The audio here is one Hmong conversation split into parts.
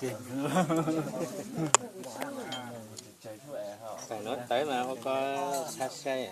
Feem no tawv mas ua koj txhaj sai.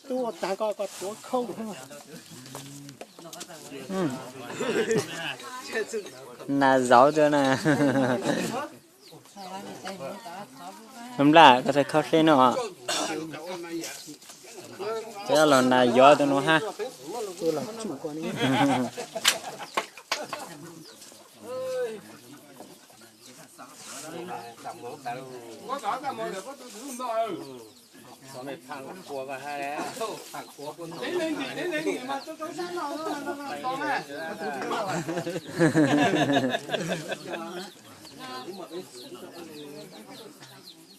Tub ua tag koj, koj tuav khau. Nas zauv rau na. Nplaj, koj txhob khaub hleb no. Cov los nas yov tus no hab.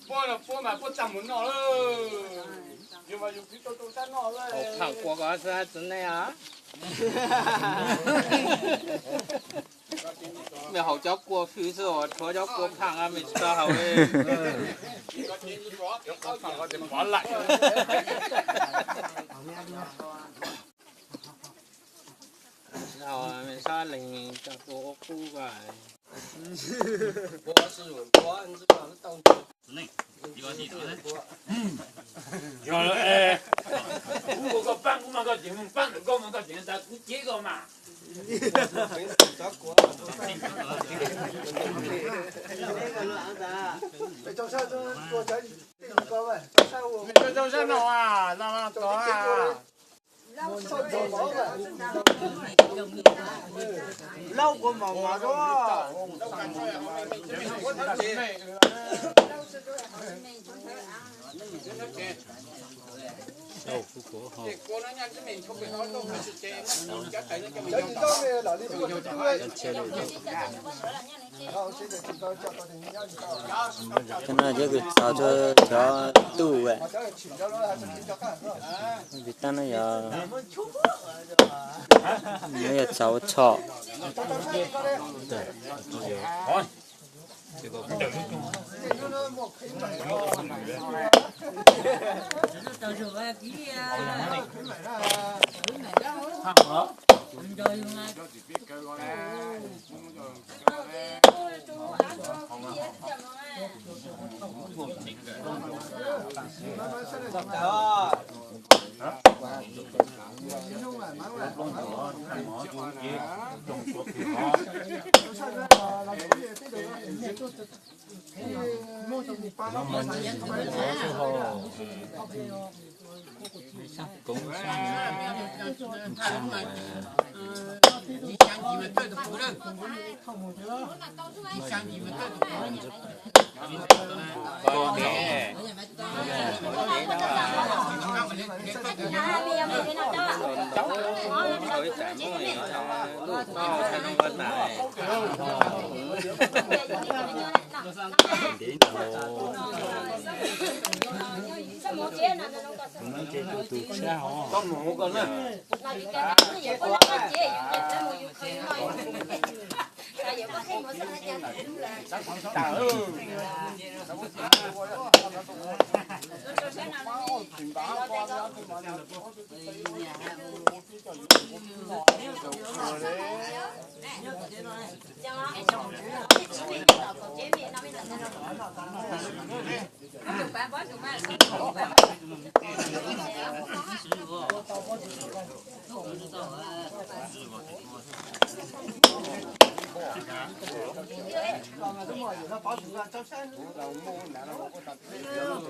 Puab los puab mas puab txaj muag noj lawm. Yus mas yus khwv tau rau sab noj lawm. Pham quas kom xwb txiv neej os. Mej haus cov kua hwj xwb, tshuav cov kua pham mej tsis tau haus li. Mej txhob lees cov kua ua qub ko. Yog, kuv ua koj paab, kuv mas koj cev mus paab, koj mas koj cev tas kuv cev koj mas. Rau sab no, no, no, tod. Lauj, kuv mos mos rau. Cov no cov kws txaus rau cov tuj, vim tab no yog, no yog txaus tshom.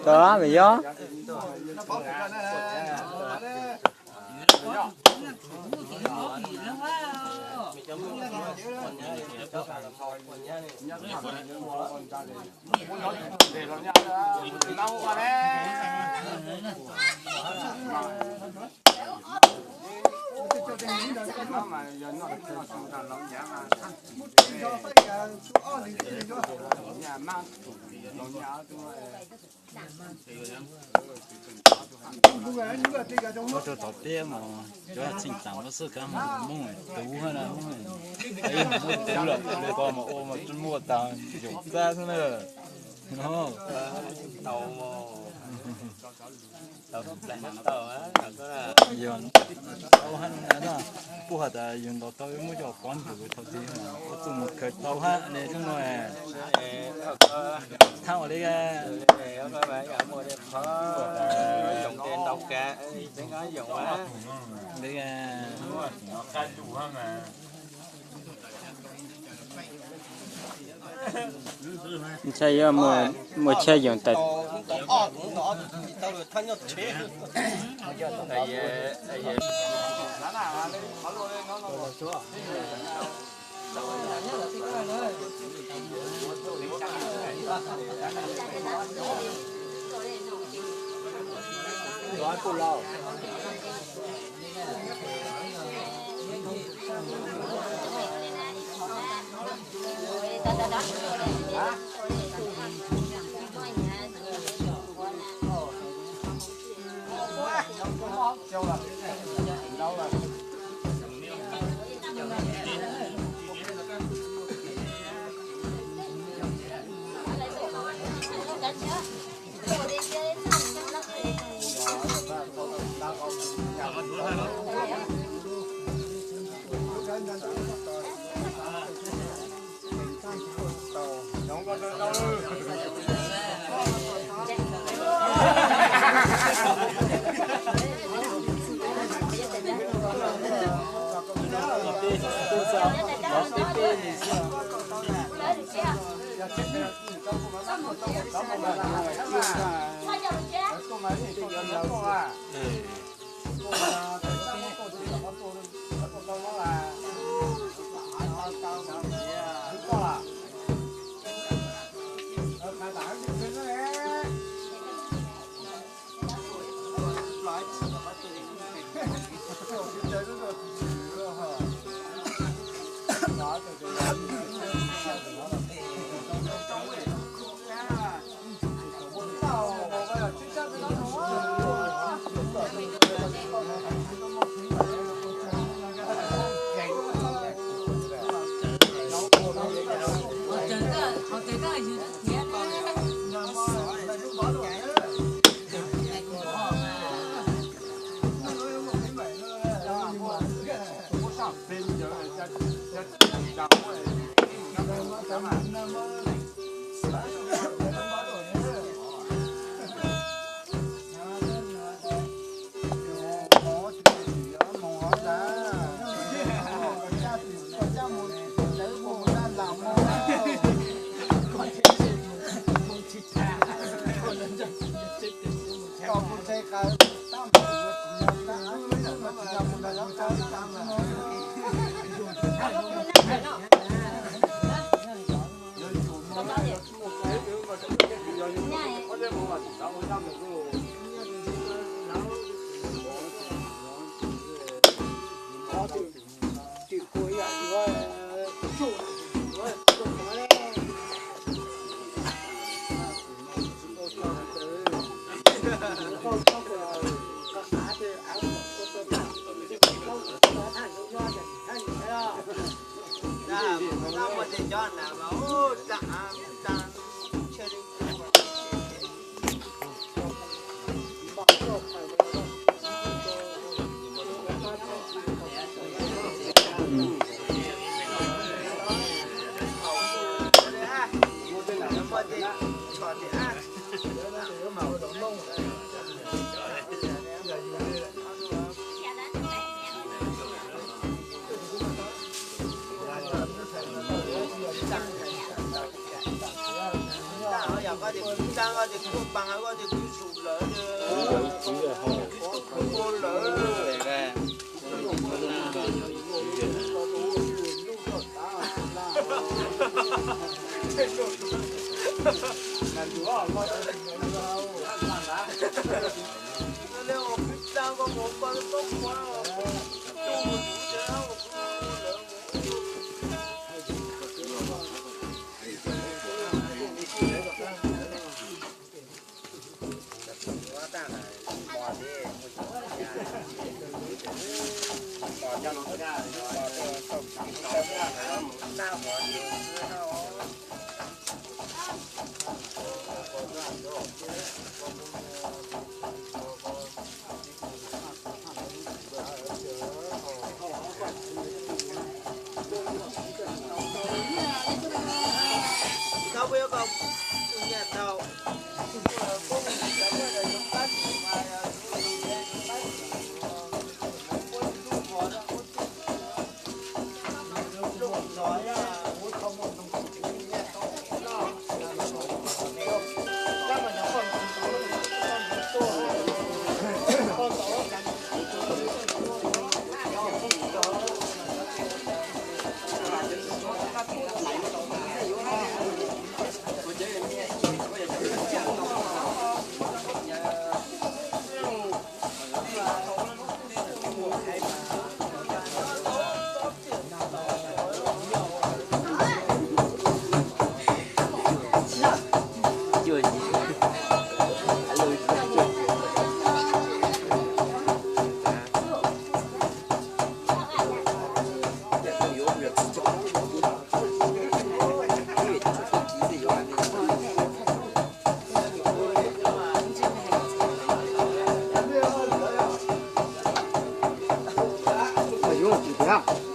Tau me yog. Ua rau thaum tiab mas cov txheej tam muab xwb, kab mus Hmoob tub hab na, Hmoob muaj tub lawm li ko mas ua mas muaj tag yus txab xwb na. Yog tau hab no na, kuj has tas yus ntaus tau muab coj pob ntug thaum tiab mas ua txuj mus khaws tau hab ne xwb no. Thaum ua li li ntshai yuav muaj chaw yoog tas. Yuav tsis tiag.